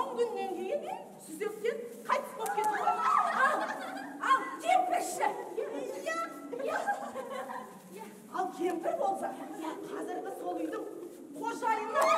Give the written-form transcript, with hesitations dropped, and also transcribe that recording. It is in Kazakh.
10 күннен кейін сүзектен қайтыс болып кетті. Ал кемпір ше? Иә. Ал кемпір болса, қазіргі сол үйдің қожайыны.